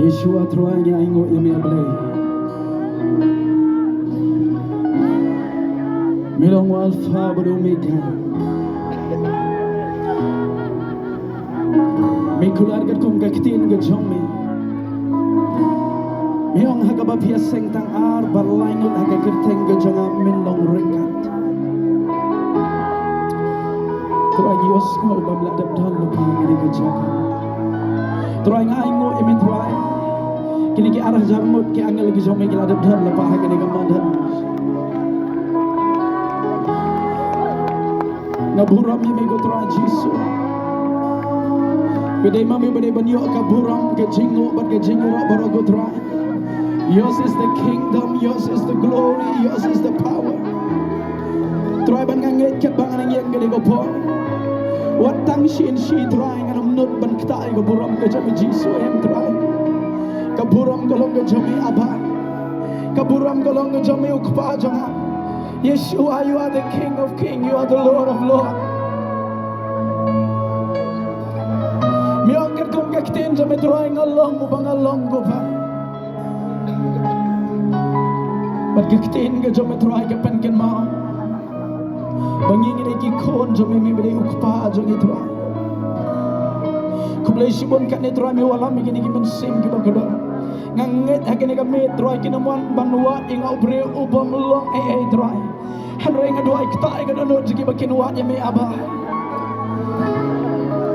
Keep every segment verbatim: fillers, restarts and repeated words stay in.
Yeshua Trai, ngi ainguh ïa me, A Blei. Me long u Alpha bad u Omega. Me kular katkum ka ktien ka jong me. Me ong ha kaba phi ïaseng tang ar bad lai ngut ha ka kyrteng ka jong nga men long ryngkat. Trai, ngi ïohsngew ba me la dep don lypa ha kane ka jaka. Trai, nga ainguh ïa me Trai. Kine ki ar hajar ngut ki angel ki jong me ki la dep don lypa ha kane ka madan. Nga burom ïa me ko Trai Jisu. Ba dei ma me ba dei ban ïoh ka burom, ka jingnguh bad ka jingïaroh baroh ko Trai. Yours is the kingdom, yours is the glory, yours is the power. Trai, bad nga ngeit katba nga nang ïeng kane ka por, wat tang shi in shi Trai ngan ym nud ban ktah ïa ka burom ka jong me Jisu, em Trai. Ka burom ka long ka jong me Abba. Ka burom ka long ka jong me U Kpa jong nga. Yeshua, you are the King of Kings, you are the Lord of Lords. Me ong katkum ka ktien jong me Trai, nga long uba nga long ko Kpa. Bad ka ktien ka jong me Trai ka pynkynmaw ba ngi ngi dei ki khun jong me, me ba dei U Kpa jong ngi Trai. Khublei shibun katne Trai me wallam ïa kine ki mynsiem kiba kordor. Nga ngeit ha kane ka miet Trai kin ym wan ban wad ïa nga u briew u bym long ei ei Trai. Hynrei nga duwai, kata ïa ka dohnud jong kiba kin wad ïa me, Aba.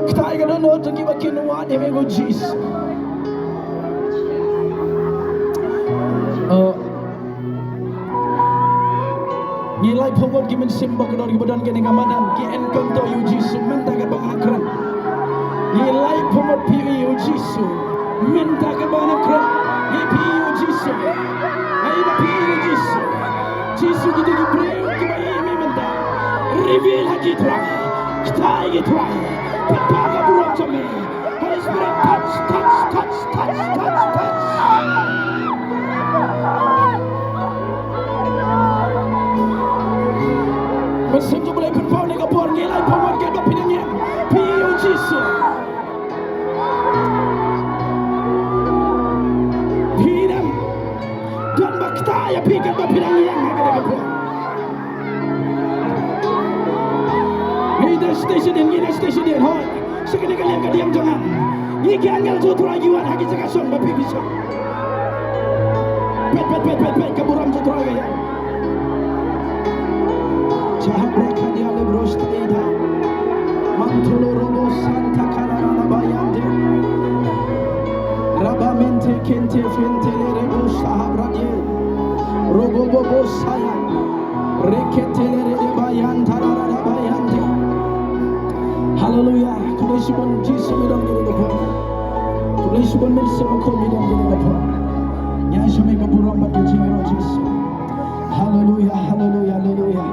Kata ïa ka dohnud jong kiba kin wad ïa me, ko Jisu. Oh. Ngi laiphew ngut ki mynsiem bakordor kiba don kane ka madan, ki encounter ïa u Jisu mynta katba nga kren. Ngi laiphew ngut phi ïohi ïa u Jisu mynta katba nga kren. Ngi phi ïohi ïa u Jisu. Ai ba phi ïohi ïa u Jisu. Jisu, kita ki briew kiba ïohi ïa me mynta, reveal ha ki, Trai. Kta ïa ki, Trai. Pynpaw ka burom jong me. Holy Spirit, touch, touch, touch, touch, touch, touch. Mynsiem jong U Blei, pynpaw ïa ka bor. Ngi laiphew ngut kiba phi dang ïeng, phi ïohi ïa u Jisu. Phi dang don ba kta ïa phi katba phi dang ïeng ha kane ka por. Ngi da station ïa, ngi da station ïa, hooid. Sha kane ka liang ka diang jong nga. Ngi ki angel jong U Trai ki wan ha ki jaka shong ba phi phi shong. Peit, peit, peit, peit, peit, ka burom jong U Trai ka ïeng. Shahabrakadia lebrostaida. Mantolo robo santa kararara bayande. Rabamente kente fente le rebo shahabradia. Robo bobo saya. Reketele rede bayan tararara bayande. Haleluya. Khublei shibun Jisu, mi don kane ka por. Khublei shibun Mynsiem Bakhuid, mi don kane ka por. Ngi ai sha me ka burom bad ka jingïaroh, Jisu. Haleluya, haleluya, haleluya.